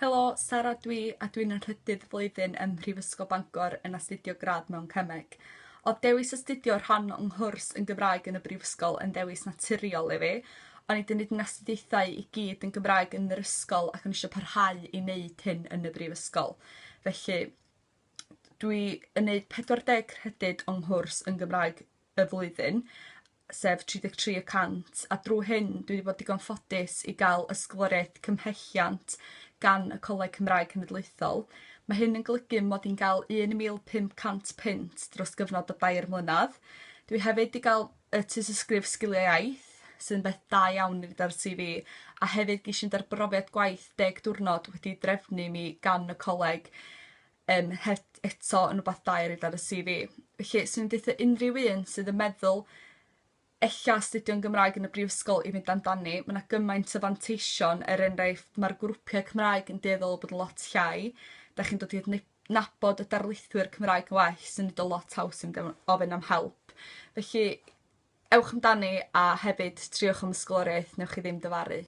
Helo, Sara dwi a dwi'n yn nhrydydd flwyddyn ym Mhrifysgol Bangor yn astudio gradd mewn cemeg. O'dd dewis astudio rhan o'n nghwrs yn Gymraeg yn y brifysgol yn ddewis naturiol i fi. O'n i 'di neud 'yn astudiaethau i gyd yn Gymraeg yn yr ysgol ac o'n i isio parhau i neud hyn yn y brifysgol. Felly dwi yn neud 40 credyd o'n nghwrs yn Gymraeg y flwyddyn, sef 33%, a drw hyn dwi 'di bod digon ffodus i ga'l ysgoloriaeth cymhelliant gan y Coleg Cymraeg Cenedlaethol. Ma' hyn yn golygu mod i'n ga'l 1,500 punt dros gyfnod o dair mlynadd. Dwi hefyd 'di ga'l y tystysgrif sgiliau iaith sydd yn beth da iawn i roid ar CV a hefyd gesh i mynd ar brofiad gwaith deg diwrnod wedi'i drefnu i mi gan y coleg yym het- eto yn wbath da i roid ar y CV. Felly swn i'n deutha unrhyw un sydd yn meddwl ella astudio'n Gymraeg yn y brifysgol i fynd amdani ma' 'na gymaint o fanteision er enghraifft ma'r grwpia' Cymraeg yn dueddol o bod yn lot llai. 'Dach chi'n dod i adnabod y darlithwyr Cymraeg yn well sy'n neud o lot haws i mynd am ofyn am help. Felly ewch amdani a hefyd triwch am ysgoloriaeth newch chi ddim dyfaru.